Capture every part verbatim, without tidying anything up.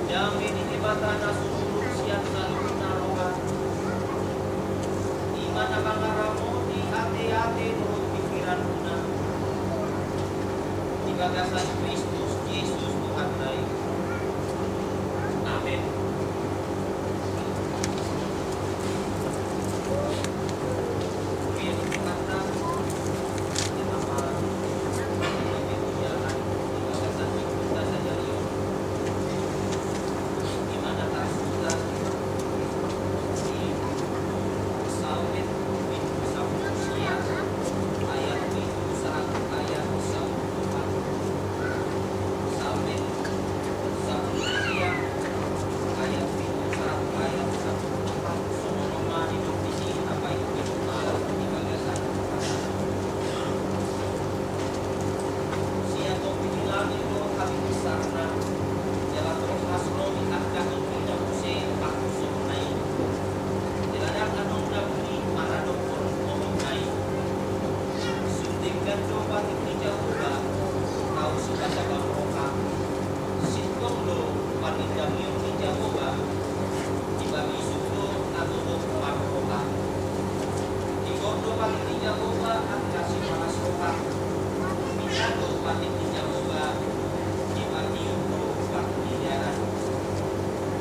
Dame ni Debata na sumurung sian saluhutna roha, i ma na mangaramoti ateate dohot pingkiranmuna, di bagasan Kristus Jesus Tuhanta i. Amen. Sun denggan do patik ni Jahowa, tau so basa bang roha. Sintong do panindangion ni Jahowa, dipamisuk do na togop marroha. Tigor do patik ni Jahowa angka sipalas roha. Pinda do patik ni Jahowa, dipatiup do parpindaran.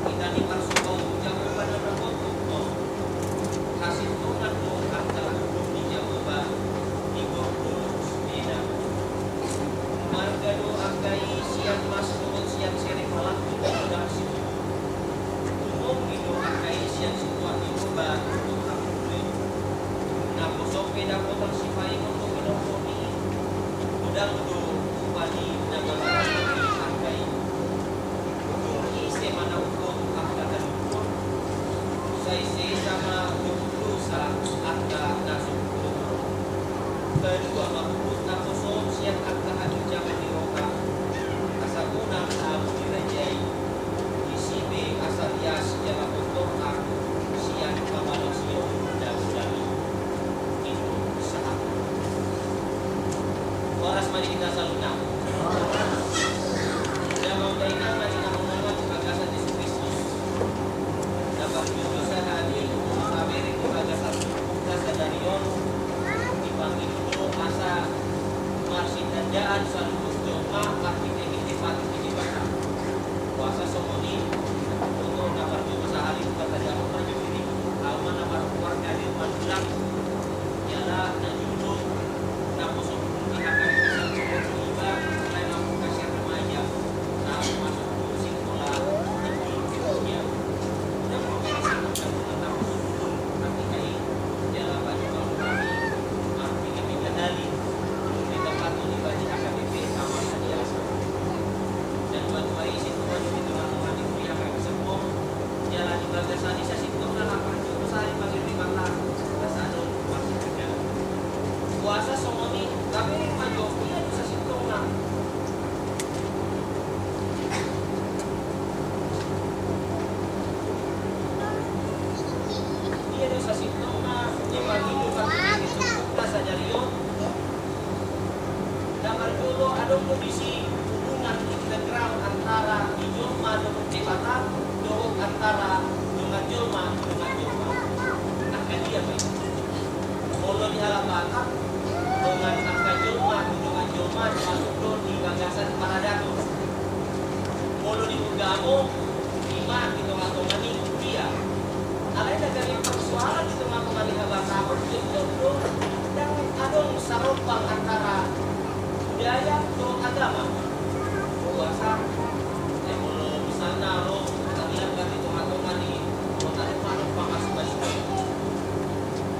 Hita ni parsobaon Jahowa na margontong do. Hasintongan do angka uhum ni Jahowa, di gomgom sumena. Marga do angka i sian mas dohot sian sere palak di godang situtu. Tumonggi do angka i sian situan ni Jahowa dohot hangoluan. Naposo pe dapotan sipaingot do pinompon i. Godang do upa ni na mangaramoti angka i. Dung ise ma na umboto angka na dungkon, sai sesa ma dohot dosa angka na so umboto. Palua ma uhum naposo sian angka haginjangan ni roha, asa unang hamu dirajai. Disi pe asa lias jala tontonan sian pamalasion dalan-dalan. Horas ma di hita saluhutna. Damang dainang na hinaholongan di bagasan Jesus Kristus, na parjolo sahali hape di bagasan sadari on, dipangido do asa marsitandaan saluhut jolma marhite-hite patik ni Debata. Boasa songon i? Tontu na parjolo sahali hupatajahon ma jo diri, au ma na markeluarga di rumah tulang. Jala na jolo, naposo di H K B P sikola, iba mulai mambuka sian remaja, lalu masuk tu sikola tinggi, ya. Dan mungkin sikola naposo dulu, tapi kai, jala banyak orang kami, ah, tiga-tiga kali, di tempat ini bagi H K B P, sama biasa. Dan buat bayi, sikola di tengah-tengah di kuliah kami semua, Jala di bagasan i sasintongna na parjolo sahali pangirimanta, asa adong marsitandaan. Boasa songon i, gabe ring ma jo, ia do sasintongna. Ia do sasintongna, di pangido pangido sadari on. Na parjolo adong do disi hubungan integrál antara di jolma dohot Debata, dohot antara dongan jolma, dongan jolma. Angka dia pe. Molo di halak Batak, dongan angka jolma, dongan jolma, termasuk do di bagasan paradaton. Molo di ugamo, ima di tonga-tonga ni huria. Alai na gabe persoalan di tonga-tonga ni habatahon, jotjot do, ndang adong sarombang antara budaya dohot agama. Boasa, eh, molo misalna ro, tarlambat di tonga-tonga ni, molo tarlambat pamasukan.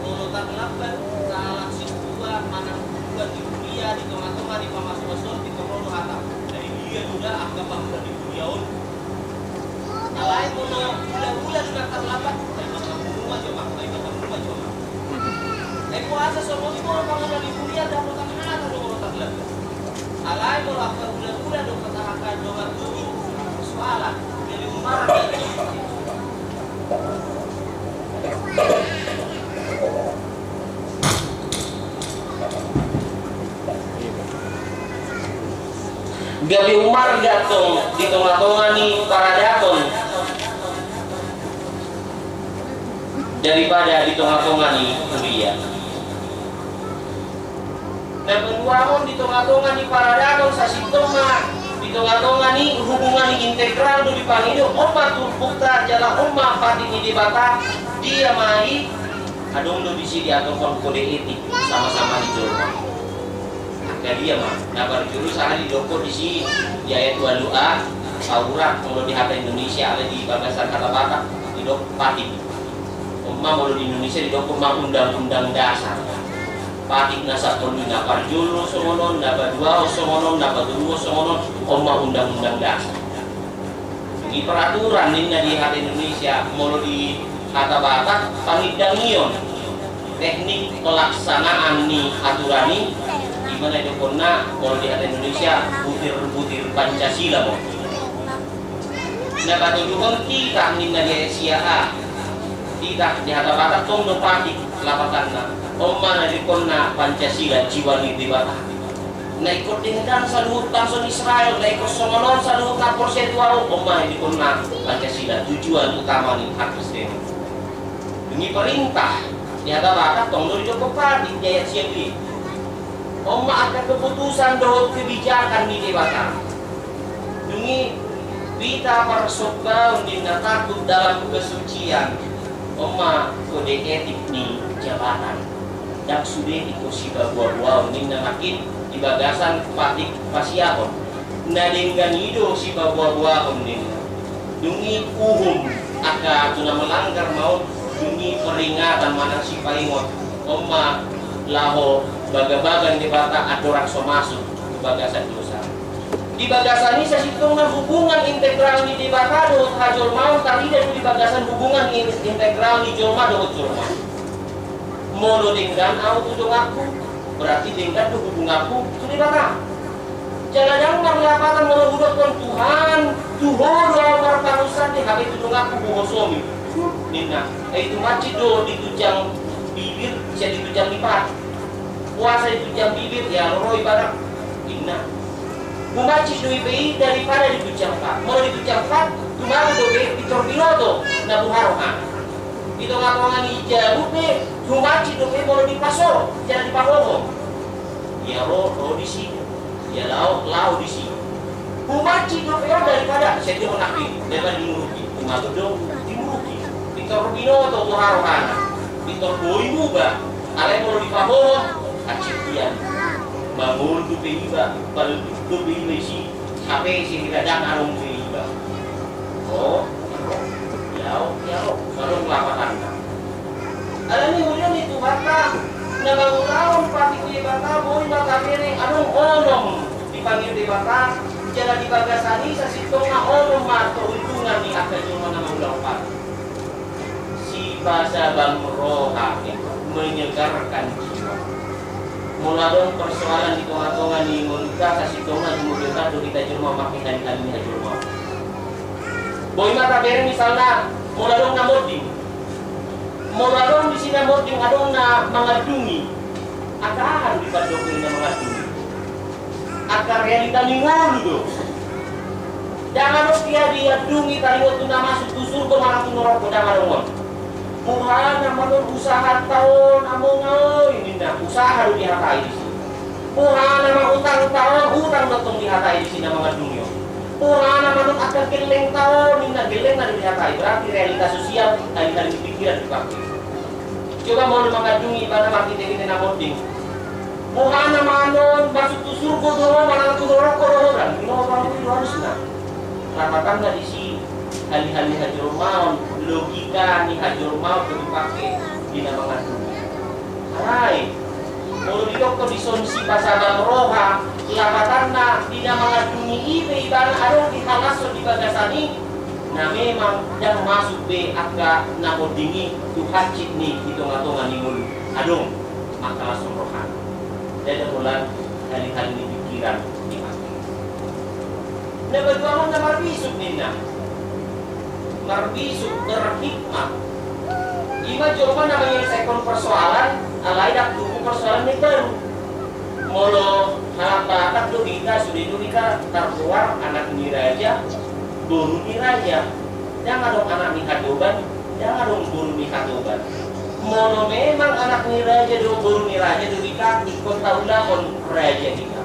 Molo tarlambat, salah si tua, manang tua di huria, di tonga-tonga ni pamasukan, di tonga do hata. Jadi dia sudah angka pamula di huria on. Alai molo hula-hula do na tarlambat, ai mangamburu ma jo ma, ai mangamburu ma jo ma. Ai boasa songon i molo pangula di huria dapotan hata do molo tarlambat. Alai molo angka hula-hula do patahangka dongan tubu, persoalan, jadi umar. Gabe umarga tong di tonga-tonga ni paradaton daripada di tonga-tonga ni huria. Na paduahon, di tonga-tonga ni paradaton sasintongna, di tonga-tonga ni hubungan ni integral do dipangido, on ma turpukta jala on ma patik ni Debata. Dia ma i? Adong do disi diaturhon kode etik sama-sama ni jolma. Angka dia ma? Na parjolo sahat didokkon disi di ayat ualu a, Taurat, molo di hata Indonesia, alai di bagasan hata Batak didok patik. On ma molo di Indonesia didokkon ma undang-undang dasar. Patik na sampulu na parjolo songon on, na paduahon songon on, na patoluhon songon on, on ma undang-undang dasar. Di peraturan ninna di hata Indonesia, molo di hata Batak pangindangion teknik pelaksanaan ni aturan i, di mana didokkonna molo di hata Indonesia butir-butir Pancasila mo. Na patoluhon titah ninna di ayat sia a. Titah di hata Batak tong do patik lapatanna. On ma na didokkonna Pancasila, jiwa ni Debata. Na ingkon denggan saluhut bangso ni Israel, na ingkon songon on saluhut na porsea tu ahu, on ma na didokkonna Pancasila, tujuan utama ni hakristenon. Dung i perintah di hata Batak tong do didokkon patik di ayat sia b. On ma angka keputusan dohot kebijakan ni Debata. Dung i, pita parsombaon ninna, takut dalam kesucian. On ma kode etik ni jabatan. Ndang sude ingkon sipaboa-boaon ninna nangkin di bagasan patik pasiahon. Na denggan i do sipaboa-boaon ninna. Dung i uhum angka tu na melanggar ma on, dung i peringatan manang sipaingot. On ma laho bagabaga ni Debata andorang so masuk tu bagasan dosa. Di bagasan i sasintongna hubungan integral ni Debata dohot hajolmaon tarida do di bagasan hubungan in-, integral ni jolma dohot jolma. Molo denggan ahu tu donganku, berarti denggan do hubunganku tu Debata. Jala ndang marlapatan molo hudokkon, Tuhan, tu Ho do ahu marpangunsanti, hape tu donganku huhosomi, ninna. Ai tumancit do di tunjang bibir sian di tunjang lipat. Puasa di tunjang bibir, ia ro ibana, ninna. Humancit do ipe i daripada di tunjang pat. Molo di tunjang pat, tumago dope pintor binoto na boha rohana. Di tonga-tonga ni jabu pe, humancit dope molo dipasor jala dipahohom. Ia ro, ro disi. Ia laho, laho disi. Humancit dope on daripada, sian dia honaki, daripada dimuruki. Tumago do dimuruki. Pintor binoto boha rohana. Pintor boi muba. Alai molo dipahohom, hansit hian. Mangolu dope iba, palutuk dope iba disi. Hape sihira ndang adong be iba. O, ia ro, ia ro, ia ro, adong lapatanna. Alani i huria ni Tuhanta, na mangulahon patik ni Debata boi ma tabereng adong onom dipangido Debata, jala di bagasan i sasintongna onom ma keuntungan ni angka jolma na mangulahon patik. Sipasabang roha, menyegarkan jiwa. Molo adong persoalan di tonga-tonga ni ngolunta, sasintongna jumolo do hita jolma mangke hali-hali ni hajolmaon. Boi ma tabereng misalna, molo adong na monding. Molo adong disi na monding, adong na mangandungi. Angka aha do dipandok na mangandungi? Angka realita ni ngolu do. Ndang adong dia diandungi taringot tu na masuk tu surgo manang tu norokko, ndang adong on. Boha nama non usahanta on, among ahu i, ninna, usaha do dihatai disi. Boha nama utangta on, utang do tong dihatai disi na mangandungi on. Boha nama non angka gellengta on, ninna, gellengna do dihatai. Berarti realita sosial, hali-hali ni pikiran dipake. Coba molo mangandungi ibana marhite-hite na monding. Boha nama non masuk tu surgo do ho manang tu norokko do ho, ndang binoto ahu i do halusna. Lapatanna disi hali-hali ni hajolmaon, logika ni hajolmaon do dipake di na mangandungi. Alai molo didokkon dison sipasabang roha, lapatanna di na mangandungi i pe ibana adong dihalashon di bagasan i, na memang ndang masuk be angka na monding i tu hansit ni di tonga-tonga ni ngolu. Adong manghalashon rohana. Ndada holan hali-hali ni pikiran ni hati. Na paduahonna marbisuk ninna. Marbisuk, berhikmat. I ma jolma na menyelesaikan persoalan, alai ndang tubu persoalan na baru. Molo halak Batak do hita, sude do hita targoar anak ni raja, boru ni raja. Ndang adong anak ni hadoban, Ndang adong boru ni hatoban. Molo memang anak ni raja do, boru ni raja do hita, ingkon taulahon raja hita.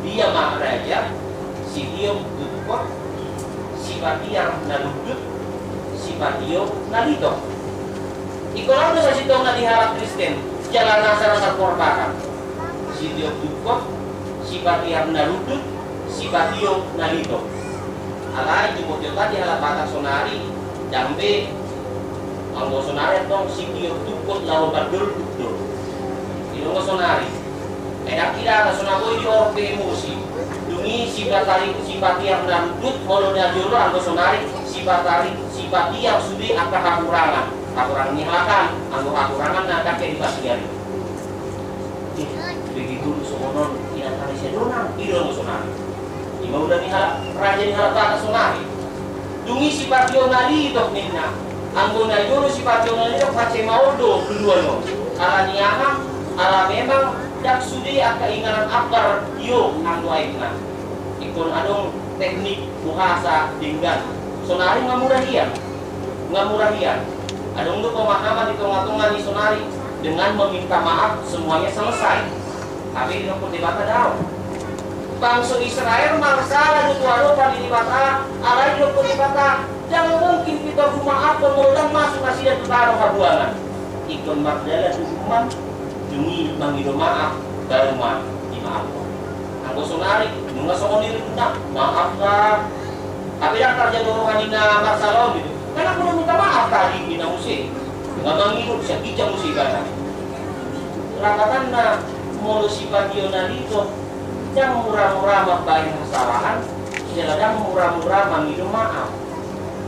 Dia ma raja? Sitiop dungkot, sipatiar na lundut, sipatio na litop. Ingkon on do sasintongna di halak Kristen, jala na sara saporbakan. Sitiop dungkot, sipatiar na lundut, sipatio na litop. Alai di motio tadi halak Batak sonari, ndang be anggo sonari antong sitiop dungkot laho mandondut do. Idong sonari. Ai ndang hita na so na boi di orpe emosi. Dung i sipatari, sipatiar na lundut, molo na jolo anggo sonari, sipatari, sipatiar sude angka hahurangan. Hahurangan ni halak an, anggo hahurangan na angka di pasiar i. Eh, begitu songon on, inanta ni si Adonang, idong sonari. Ima ula ni halak, raja ni halak Batak sonari. Dung i sipatio na litop ninna. Anggo na jolo sipatio na litop, mansai maol do tuduhan on. Ala ni aha? Ala memang ndang sude angka inganan akbar tio anggo aekna. Ingkon adong teknik bohasa denggan. Sonari nga murah hian. Nga murah hian. Adong do pemahaman di tonga-tonga ni sonari, dengan meminta maaf semuanya selesai. Tapi didokkon Debata daong. Bangso Israel marsala do tu adopan ni Debata, alai didokkon Debata, ndang mungkin pintor humaafhon molo ndang masuk nasida tu tano habuangan. Ingkon mardalan hukuman, dung i mangido maaf, baru ma dimaafhon. Anggo sonari, nunga songon i ringkotna, maaf lah. Tapi ndang tarjago roha ni na marsala on gitu. Kan aku udah minta maaf tadi, ninna muse. Nunga mangido, sian ginjang muse ibana. Lapatanna, molo sipatio na litop, ndang mura-mura mambaen hasalahan, jala ndang mura-mura mangido maaf.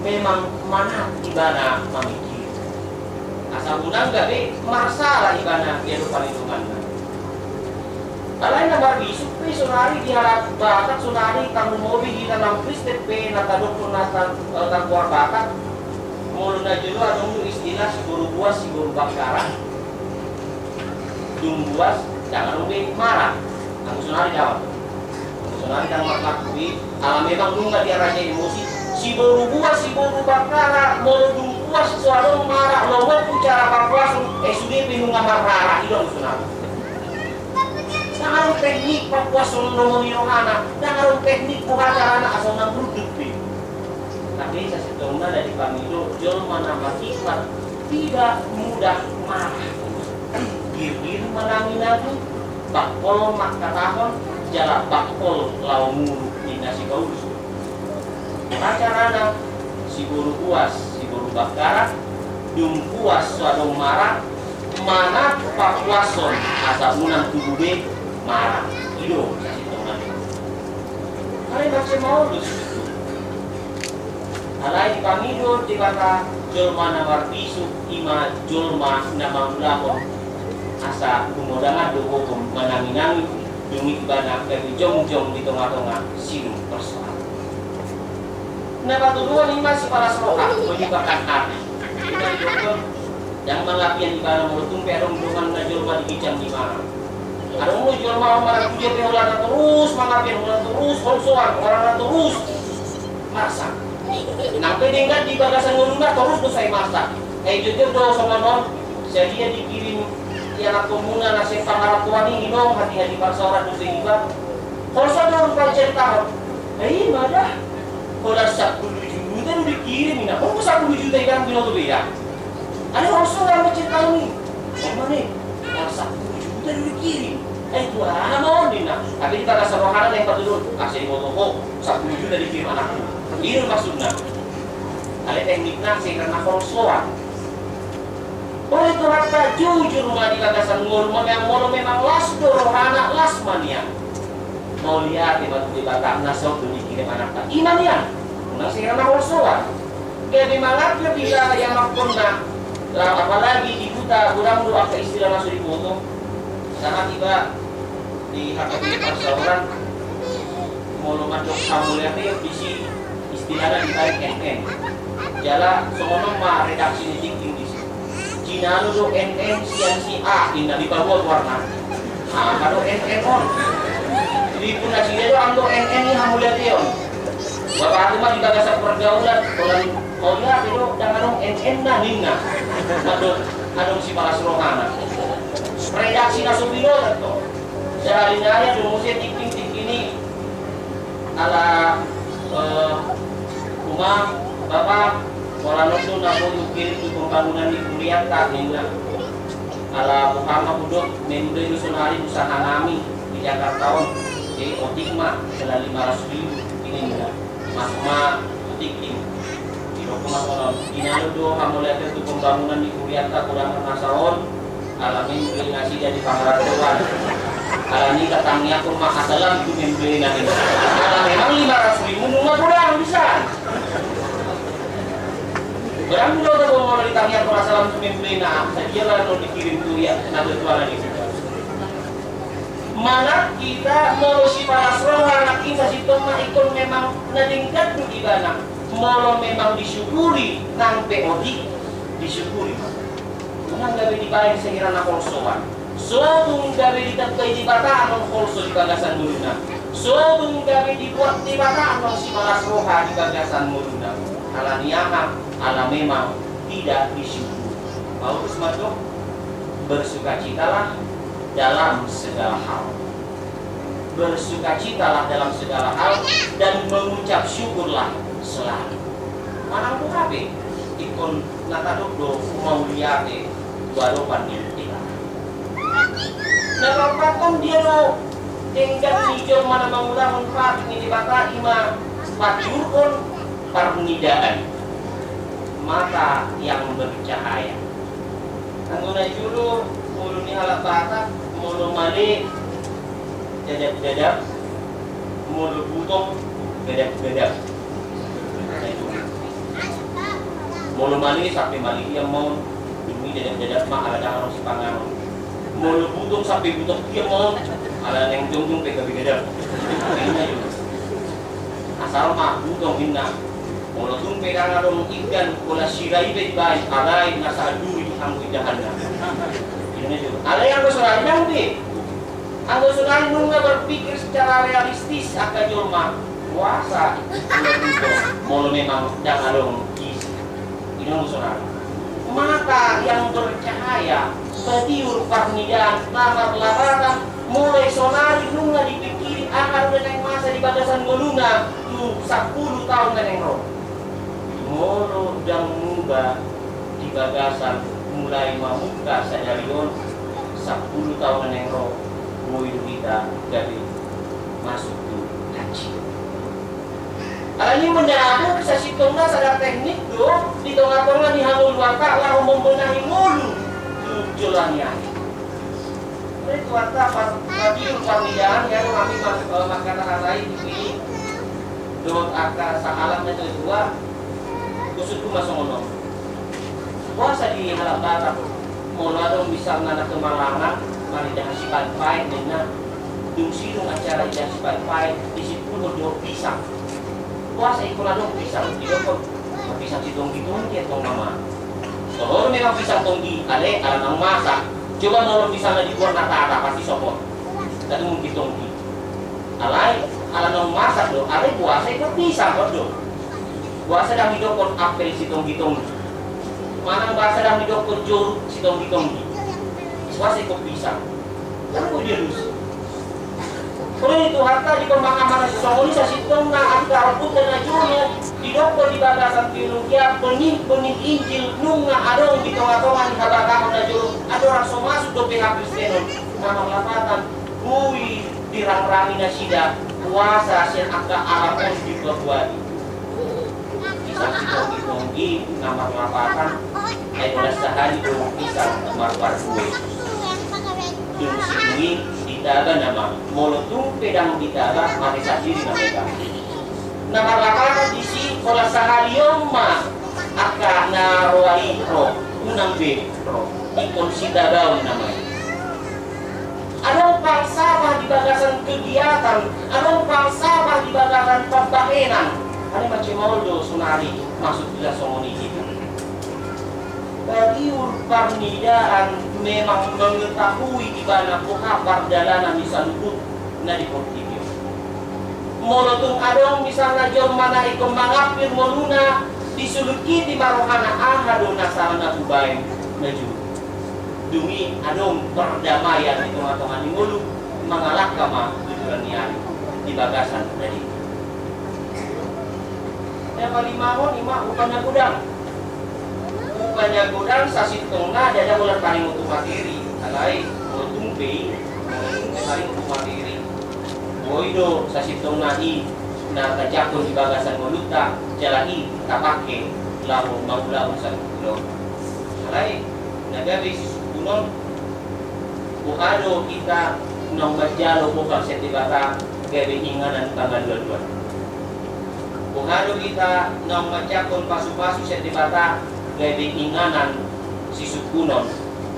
Memang manat ibana mamingkiri. Asa unang gabe marsala ibana di adopan ni donganna. Alai na marbisuk pe sonari di halak Batak sonari, tarlumobi hita na Kristen pe na tadokkon na ta-, eh, tagoar Batak. Molo na jolo adong do istilah siboru buas, siboru bangkara. Dung buas, ndang adong be mara. Anggo sonari daong. Anggo sonari ndang marlaku be, ala memang nunga diarajai emosi. Siboru buas, siboru bangkara, molo dung buas so adong mara, lomo tu cara papuason, eh, sude pe nunga marrara, idong sonari. Ndang adong teknik papuason lomo ni rohana, ndang adong teknik boha carana asa unang lundut be. Tapi sasintongna na dipangido jolma na marsifat tidak mudah marah. Girgir manangi-nangi, bangkol mangkatahon, jala bangkol laho muru, ninna si Paulus. Aha carana? Siboru buas, siboru bangkara, dung buas so adong mara, manat papuason asa unang tubu be mara. I do sasintongna. Alai mansai maol do. Alai dipangido Debata jolma na marbisuk, ima jolma na mangulahon asa gumodangan do gogo manangi-nangi, dung i ibana gabe jongjong di tonga-tonga sidung persoalan. Na patoluhon ima sipalas roha, menyibakkan hati. Ima didokkon, ndang mangapian ibana molo tung pe adong donganna jolma di ginjang ni imana. Adong do jolma on marangkulia pe holan na torus mangapian, holan torus holsoan, holan na torus marsak. Nang pe denggan di bagasan ngoluna torus do sai marsak. Ai jotjot do songon on, sadia dikirim ianakkonmuna na sian pangarantoan i, inong, hati-hati parsaoran dope iba. Holsoan do rupa dicaritahon. Ai ima da. Holan sampulu juta do dikirim, inna. Holan sampulu juta iba binoto be da. Alai holsoan ma dicaritahon i. Ima ne, holan sampulu juta do dikirim. Ai tu aha ma on, ninna. Tapi di bagasan rohana na patoluhon, asa diboto ho sampulu juta dikirim anakku. I do maksudna. Alai teknikna sehingga na holsoan. Oi Tuhanta, jujur ma di bagasan ngolu, molo memang las do rohana, las ma nian. Mauliate ma tu Debata, na saut do dikirim anakta. Ima nian, unang sehingga na holsoan. Gabe mangapian hita ianakkonna, apalagi di huta godang do angka istilah na so diboto. Sahat iba di hata di parsaoran, molo mandok hamauliateon disi istilahna dibaen N N. Jala songon on ma redaksi ni tingting disi. Jinalo do N N sian si A, inna, dipaboa goarna. Aha do N N on? Di punasida do anggo N N i hamauliateon. Bapa, ahu ma di bagasan pergaulan, holan mauliate do, ndang adong en-enna ninna. Adong, adong sipalas rohana. Redaksi na so binoto. Sahali nari adong muse tingting-tingting i, ala, eh, uma, bapa, holan on do na boi hukirim tu pembangunan ni hurianta ninna. Ala boha ma hudok, memble do sonari usaha nami di Jakarta on. Jadi otik ma, sela lima ratus ribu ninna. Masuk ma tu tingting. Didok ma songon on, inalo do hamauliateon tu pembangunan ni hurianta, godang nasa on. Ala memble nasida di pangarantoan. Ala ni, tangiangkon ma asa lam tu memblena ninna. Ala memang lima ratus ribu nunga godang bisa. Godang do, molo ditangiangkon asa lam tu memblena, sadia ma na dikirim tu ia na bertualang itu. Manat hita, molo sipalas roha anak i, sasintongna ingkon memang na denggan do ibana. Molo memang disyukuri, nang pe otik, disyukuri ma. Unang gabe dibaen sahira na holsoan. So dung gabe ditambai Debata annon holso di bagasan ngoluna. So dung gabe dibuat Debata annon sipalas roha di bagasan ngoluna. Ala ni aha? Ala memang tidak disyukuri. Paulus mandok, bersukacitalah dalam segala hal. Bersukacitalah dalam segala hal dan mengucap syukurlah selalu. Manang boha pe, ingkon na tadok do mauliate tu adopan ni Debata. Na paopathon, dia do denggan ni jolma na mangulahon patik ni Debata, i ma patiurhon parnidaan. Mata yang bercahaya. Anggo na jolo, molo ni halak Batak, molo male, dadap-dadap, molo butong, gadap-gadap. Molo male sampe male hian ma on, dung i dadap-dadap ma, ala ndang adong sipanganon. Molo butong sampe butong hian ma on, ala naeng jongjong pe gabe gadap. Ninna i do. Asal ma butong ninna. Molo tung pe ndang adong inggan, holan sira i pe dibaen, alai na sahat duri anggo indahanna. Ninna i do. Alai anggo sonari ndang be. Anggo sonari nunga berpikir secara realistis angka jolma, boasa molo memang ndang adong isi. I do anggo sonari. Mata yang bercahaya, patiur parnidaan, na marlapatan, mulai sonari nunga dipikiri aha do na naeng masa di bagasan ngoluna tu sampulu taon na naeng ro. Molo ndang muba di bagasan mulai mamungka sadari on, sampulu taon na naeng ro, boi do hita gabe masuk tu hansit. Alani i, mendabu sasintongna sada teknik do di tonga-tonga ni hangoluanta laho membenahi ngolu tu joloan i. Jadi tu hata par-, patiur parnidaan, ya, kami mas-, eh, mangkata-katai di sini. Dohot angka sahalak na tua-tua, khususku ma songon on. Boasa di halak Batak, molo adong misalna na kemalangan, maridah sipaet-paet ninna, dung sidung acara idah sipaet-paet, disimpulhon do pisang. Boasa ingkon adong pisang, didokkon, pisang sitonggi-tonggi antong nama. Sohor memang pisang tonggi, alai ala naung masak. Coba molo misalna dibuat na tata, pasti sopot. Tadi mungkin tonggi. Alai, ala naung masak do, alai boasa ingkon pisang do. Boasa ndang didokkon apel sitonggi-tonggi. Manang boasa ndang didokkon joruk sitonggi-tonggi. Boasa ingkon pisang. Kan boi dialusi. Olo, tu hata di pemahaman na sisongon i sasintongna angka ompunta na jolo, didokkon di bagasan teologia, benih-benih Injil nunga adong di tonga-tonga ni habatahon na jolo, andorang so masuk dope hakristenon, na marlapatan, boi dirangrangi nasida, boasa sian angka alam on dipabuati. Pisang sitonggi-tonggi na marlapatan, ai holan sahali do pisang marparbue. Dung sidung i ditaba nama, molo tung pe ndang ditaba, mate sandiri nama i. Na marlapatan disi, holan sahali on ma angka na roa i ro, unang be ro, ingkon sitabaon nama i. Adong falsafah di bagasan kegiatan, adong falsafah di bagasan pambahenan. Alai mansai maol do sonari masuk tu na songon i hita. Patiur parnidaan memang mengetahui ibana boha pardalanan ni saluhut na di portibi on. Molo tung adong misalna jolma na ingkon mangampir ngoluna, disulingkiti ma rohana, aha do na sala na hubaen na jolo. Dung i adong pardamaian di tonga-tonga ni ngolu, mangalangka ma tujuran ni ari di bagasan na denggan. Na palimahon ima upa na godang. Upa na godang sasintongna ndada holan taringot tu materi, alai molo tung pe i, molo tung pe taringot tu materi, boi do sasintongna i na tajangkon di bagasan ngolunta, jala i tapangke laho mangulahon sanggup ulaon. Alai na gabe sisungkunon, boha do hita naung manjalo bohal sian Debata gabe inganan pangalualuan? Boha do hita naung manjangkon pasupasu sian Debata gabe inganan sisungkunon,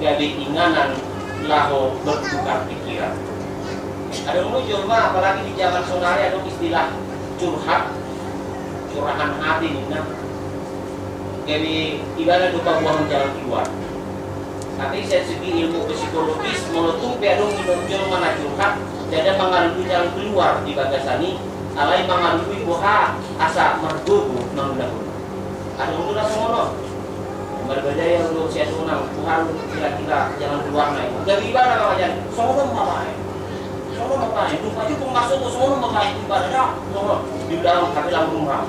gabe inganan laho bertukar pikiran? Adong do jolma, apalagi di jaman sonari, adong istilah curhat, curahan hati ninna. Gabe ibana do paboahon jalan keluar. Tapi sian segi ilmu psikologis, molo tung pe adong ninna jolma na curhat, ndada mangalului jalan keluar di bagasan i, alai mangalului boha asa margogo mangulahon. Adong do na songon on. Marbadai au do sian donang, boha do kira-kira jalan keluarna i. Gabe ibana mangajari, songon on ma baen. Songon on ma baen, dung pajumpang ma sogot, songon on ma baen tu ibana da, songon on. Diulahon, hape lam rumah.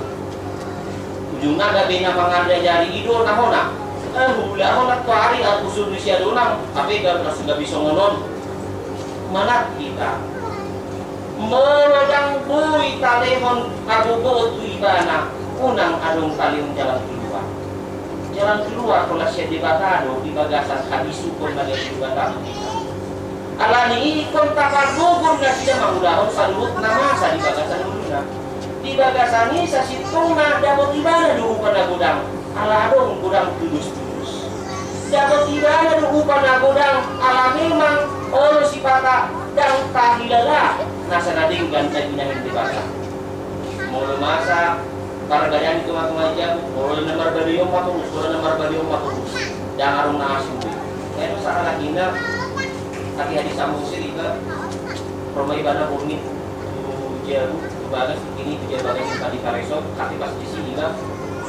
Ujungna gabe na mangajari i do na hona. Eh, huulahon antuari au usul ni sian donang, hape gabe langsung gabe songon on. Manat hita. Molo ndang boi talehon hagogoon tu ibana, unang adong talehon jalan keluar. Jalan keluar holan sian Debata do di bagasan habisuhon na gabe Debata tu hita. Alani i ingkon tapargogoi nasida mangulahon saluhut na masa di bagasan ngoluna. Di bagasan i sasintongna dapot ibana do upa na godang, ala adong godang tudos-tudos. Dapot ibana do upa na godang, ala memang olo sipata ndang tahilala nasa na denggan na binahen Debata. Molo masa marbadai i tu tonga-tonga jabu, olo na marbadai on ma torus, olo na marbadai on ma torus. Ndang adong na asing be. Nga do sahalak i na, hati-hati sambung siriba, ro ma ibana borngin tu jabu, tu bagas, ini tu jabu bagas i padi kareso, tapi pas disi iba,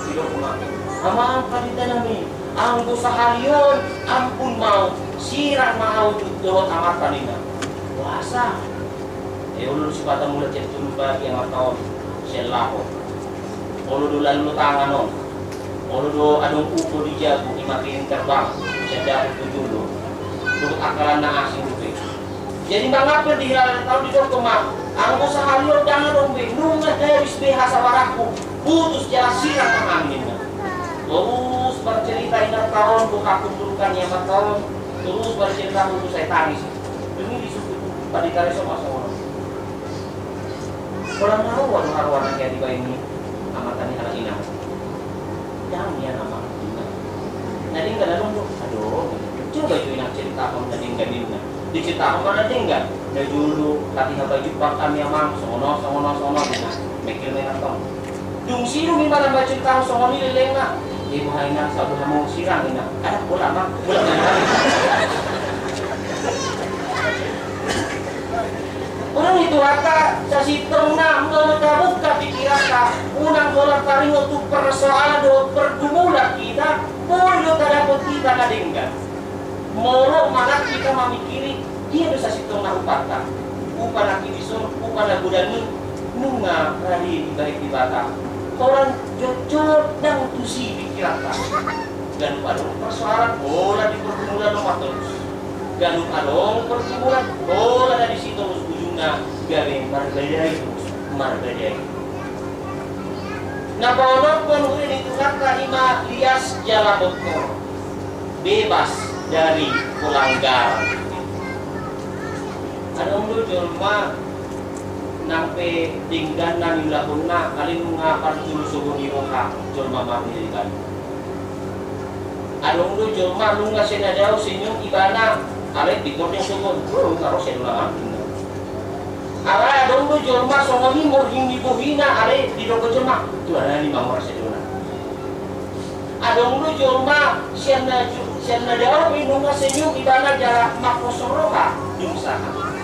didok ma, amang pandita nami, anggo sahali on, ampun ma au, sirang ma au tu dohot amanta ninna. Boasa? Eh, olo do sipata mulak sian tolu pagi amanta on sian laho. Olo do lalu tangan on. Olo do adong upo di jabu, ima kirim terbang sian dapot tu jolo. Dohot angka na asing dope. Jadi mangampir di hilala taon didok ma, anggo sahali on ndang adong be, nunga habis be hasabaranku, putus jala sirang ma hami ninna. Torus marcerita inanta on, boha kumpulkan ni amanta on, torus marcerita putus ai tangis. Dung i disungkun pandita Reso ma songon on. Pola na roa do haroana na dibaen ni amanta ni halak i na. Ndang nian amang ninna. Na denggan adong do? Adong. Coba jo inang ceritahon na denggan ninna. Diceritahon ma na denggan. Na jolo hatiha pajumpang hami amang, songon on, songon on, songon on ninna. Mengkel ma inanta on. Dung sidung i ma na manceritahon songon i lelengna. Jadi boha inang, sahat boha ma sirang inang. Anak bola ma, bola ma. Unang i Tuhanta, sasintongna molo tabuka pikiranta, unang holan taringot tu persoalan dohot pergumulan hita, boi do tadapot hita na denggan. Molo manat hita mamikiri, dia do sasintongna upanta. Upa na hibison, upa na godang i, nunga rade dibaen Debata. Holan jotjot ndang tusi pikiranta. Ganup adong persoalan, holan di pergumulan on ma torus. Ganup adong pergumulan, holan na disi torus, ujungna gabe marbadai torus, marbadai. Na paonomhon uli ni Tuhanta ima lias jala botor, bebas dari pelanggaran. Adong do jolma nang pe denggan na niulahonna, alai nunga parjolo sogo ni roha jolma marnilai. Adong do jolma nunga sai na dao senyum ibana, alai pintor do sogo, oh, nga ro sai donang. Alai adong do jolma songon i morhing ni bohina, alai didok jolma, tu anak ni mangora sai donang. Adong do jolma sian na, sian na dao pe nunga senyum ibana jala mangkosor roha, dung sahat.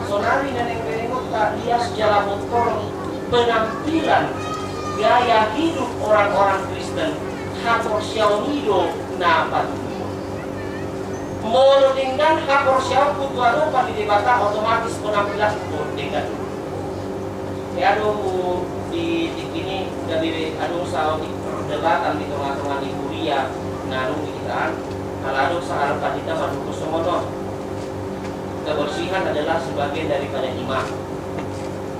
Sonari na naeng berengot Lias jala botor penampilan gaya hidup orang-orang Kristen, haporseaon i do na patuduhon. Molo denggan haporseaonku tu adopan ni Debata, otomatis penampilanku denggan. Ia adong di tingki i gabe adong saotik perdebatan di tonga-tonga ni huria na adong di hita an, ala adong sahalak pandita mandok songon on. Kebersihan adalah sebagian daripada iman.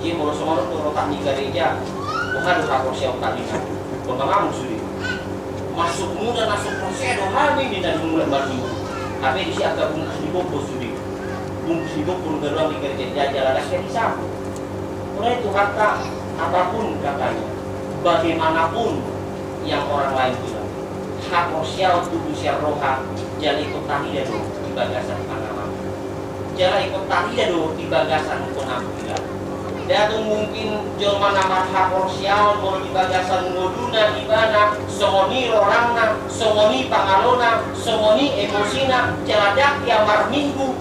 Jadi molo songon on tu rotak ni gareja, boha do haporseaon hami na? Pembangun sude. Masuk muda masuk porsea do hami ni na mulai marminggu. Hape disi angka bungkus ni gogo sude. Bungkus ni gogo garuang di gareja, jala das jadi sapu. Mulai Tuhanta, apapun katanya, bagaimanapun yang orang lain bilang, haporseaon tubu sian roha, jala ingkon tarida do di bagasan pangaman. Jala ingkon tarida do di bagasan penampilan. Ndang mungkin jolma na marhaporseaon molo di bagasan ngoluna ibana, songon i rohana, songon i pangalona, songon i emosina, jala ndang ia marminggu.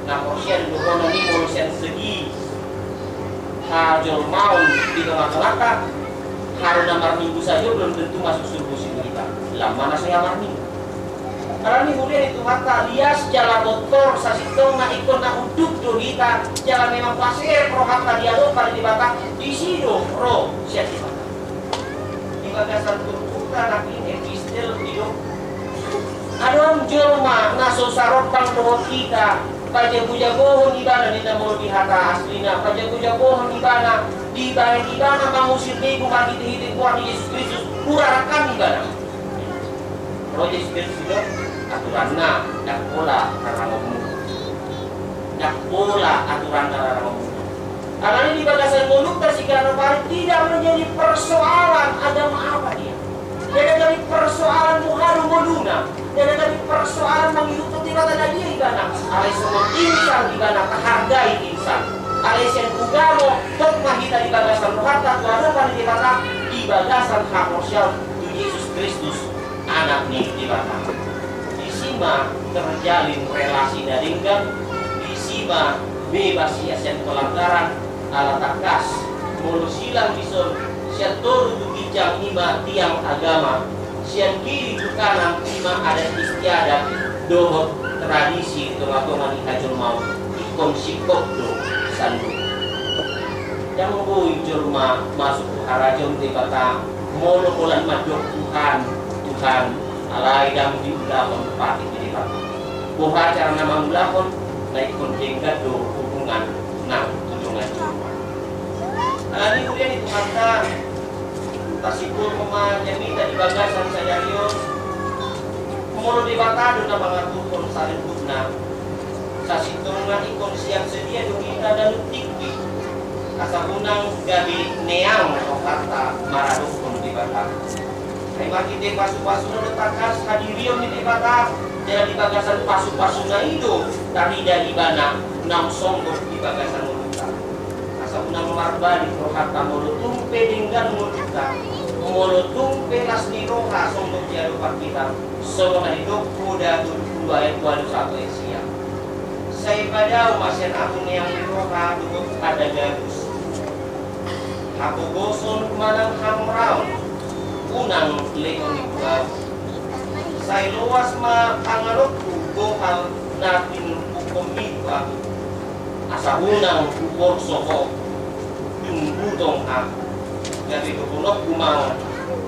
Na porsea do dohonon i molo sian segi hajolmaon di tonga-tonganta, haru na marminggu sajo belum tentu masuk surgo si hita. Lam ma na so ia marminggu. Alani i huria ni Tuhanta, lias jala botor sasintongna ingkon na unduk do hita, jala memang paser rohanta di adopan ni Debata, disi do ro sian Debata. Di bagasan turpukta nangkin epistel didok. Adong jolma na so sarombang dohot hita, pajago-jagohon ibana ninna molo di hata aslina, pajago-jagohon ibana, dibahen ibana mangusir begu marhite-hite goar ni Jesus Kristus, hurarakan ibana. Ro Jesus Kristus didok, aturanna, ndang pola rarangonmu. Ndang pola aturanna rarangonmu. Alani i di bagasan ngolunta siganup ari tidak menjadi persoalan agama apa dia. Tidak jadi persoalan boha do ngoluna. Tidak jadi persoalan mangihuthon Debata na dia ibana. Alai songon insan ibana, tahargai insan. Alai sian ugamo, hot ma hita di bagasan rohanta tu adopan ni Debata, di bagasan haporseaon tu Jesus Kristus, Anak ni Debata. Disi ma terjalin relasi na denggan, disi ma bebas ia sian pelanggaran, ala tangkas molo silang dison, sian toru tu ginjang i ma tiang agama, sian kiri tu kanan i ma adat istiadat dohot tradisi tonga-tonga ni hajolmaon, ingkon singkop do sandok. Ndang boi jolma masuk tu harajaon Debata molo holan mandok Tuhan, Tuhan, alai ndang diulahon patik ni Debata. Boha carana mangulahon? Na ingkon denggan do hubungan nang tu dongan jolma. Alani i huria ni Tuhanta, tasimpulhon ma jamita di bagasan sadari on, molo Debata do na mangaturhon saluhutna, sasintongna ingkon siap sedia do hita ganup tingki, asa unang gabe neang rohanta maradophon Debata. Ai marhite pasu-pasuna do tangkas hadirion ni Debata, jala di bagasan pasu-pasuna i do tarida ibana naung songgop di bagasan ngolunta. Asa unang marbalik rohanta molo tung pe denggan ngolunta, molo tung pe las ni roha songgop di adopan hita, songon na didok Poda tolu pulu ayat ualu sahat ayat sia. Sai padao ma sian ahu neang ni roha dohot hata gabus. Hapogoson manang hamoraon unang lehon i tu ahu. Sai loas ma panganonku bohal na tinumpuhonmi tu ahu. Asa unang huporso ho, dung butong ahu. Gabe dohononku ma on,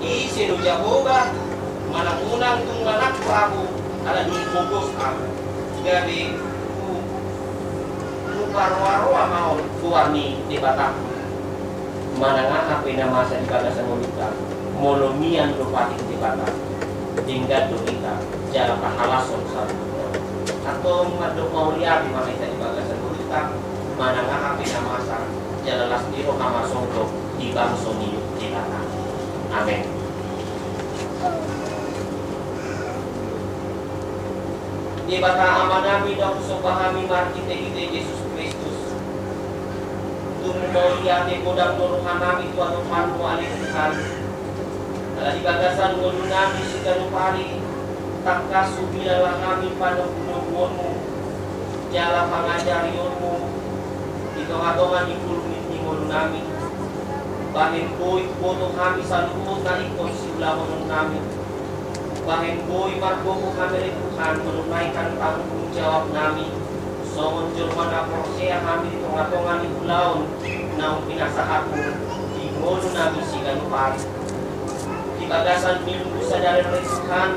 ise do Jahowa, manang unang tung manangko ahu, ala dung pogos ahu. Gabe hu-, huparoa-roa ma on goar ni Debatangku. Manang aha pe na masa di bagasan ngolunta, molo mian do patik ni Debata, denggan do hita, jala tahalashon saluhutna. Antong mandok mauliate ma hita di bagasan ngolunta, manang aha pe na masa, jala las ni roha ma songgop di bangso ni Debata. Amen. Debata Amanami, na husomba hami marhite-hite Jesus Kristus, tung mauliate godang do rohanami tu adopanmu ale Tuhan. Ala di bagasan ngolunami siganup ari, tangkas huhilala hami panogunoguonmu, jala pangajarionmu, di tonga-tonga ni pulpit ni ngolunami. Bahen boi huboto hami saluhut na ingkon siulahonon nami. Bahen boi margogo hami ale Tuhan menunaikan tanggung jawab nami songon jolma na porsea hami di tonga-tonga ni ulaon naung pinasahatmu di ngolunami siganup ari. Di bagasan Minggu sadari ale Tuhan,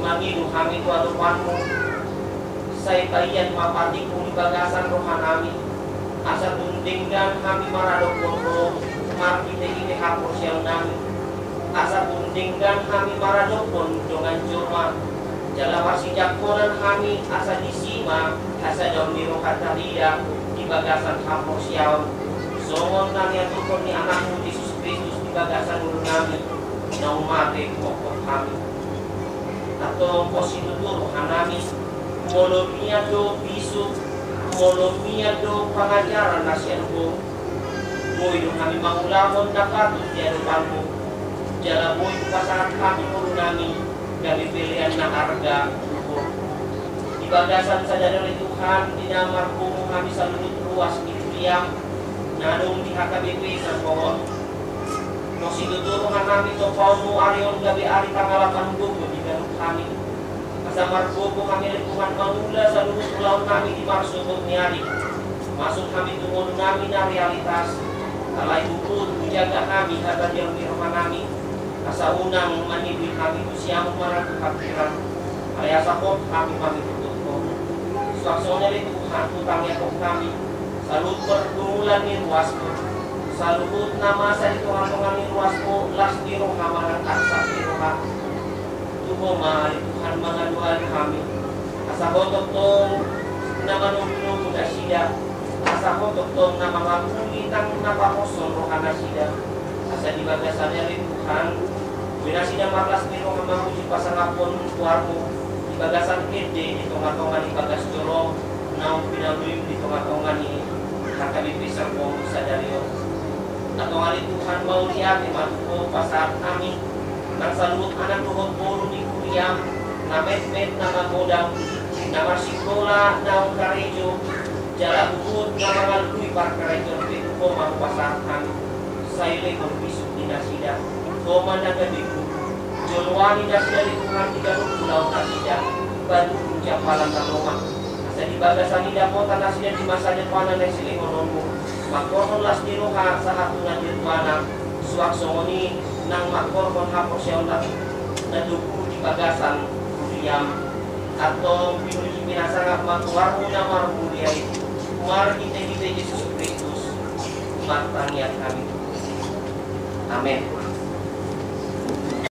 mangido hami tu adopanmu, sai paihon ma patikmu di bagasan rohanami, asa tung denggan hami maradophon Ho marhite-hite haporseaonnami, asa tung denggan hami maradophon dongan jolma, jala parsijangkonan hami asa disi ma hasadaon ni roha tarida di bagasan haporseaon, songon na niaturhon ni Anakmu Jesus Kristus di bagasan ngolunami naung mate huhophop hami. Antong pos situtu rohanami, molo mian do bisuk, molo mian do pangajaran na sian Ho, boi do hami mangulahon na patut di adopanmu, jala boi hupasahat hami ngolunami gabe pelean na arga tu Ho. Di bagasan sadari ale Tuhan, di na marpungu hami saluhut ruas ni huriam na adong di H K B P Serpong on, pos situtu rohanami, tompaonmu ari on gabe ari pangalapan gogo di ganup hami. Asa margogo hami ale Tuhan mangula saluhut ulaonnami di marsogot ni ari, masuk hami tu ngolunami na realitas. Alai huhut hujaga hami hata ni rohanami, asa unang manibul hami tu siamun maradu hangkiran. Alai asa hot hami mangihut Ho. Suang songon i ale Tuhan, hutangiangkon hami saluhut pergumulan ni ruasmu, saluhut na masa di tonga-tonga ni ruasmu las ni roha manang arsak ni roha. Tu Ho ma ale Tuhan mangadu-adu hami, asa Ho tongtong na manogu-nogu nasida, asa Ho tongtong na mangapuli nang na pahoshon roha nasida. Asa di bagasan i ale Tuhan, boi nasida marlas ni roha mamuji pasangaphon goarmu di bagasan ende di tonga-tonga ni bagas joro naung pinaluim di tonga-tonga ni H K B P Serpong sadari on. Antong ale Tuhan, mauliate ma tu Ho pasahat hami nang saluhut anak dohot boru ni huriam, na metmet na magodang, na marsikola naung karejo, jala huhut na mangandung parkarejoan pe tu Ho ma hupasahat hami. Sai lehon bisuk ni nasida Ho ma na gabe guru, joloani nasida ale Tuhan di ganup ulaon nasida, patuduhon jampalan na lomak. Asa di bagasan i dapotan nasida di masa depan na silehononmu, manghorhon las ni roha sahat tu na nirwana. Suang songon i nang manghorhon haporseaon na togu di bagasan huriam. Antong pinuji pinasangap ma goarmu na marmulia i, marhite-hite Jesus Kristus, martangiang hami. Amen.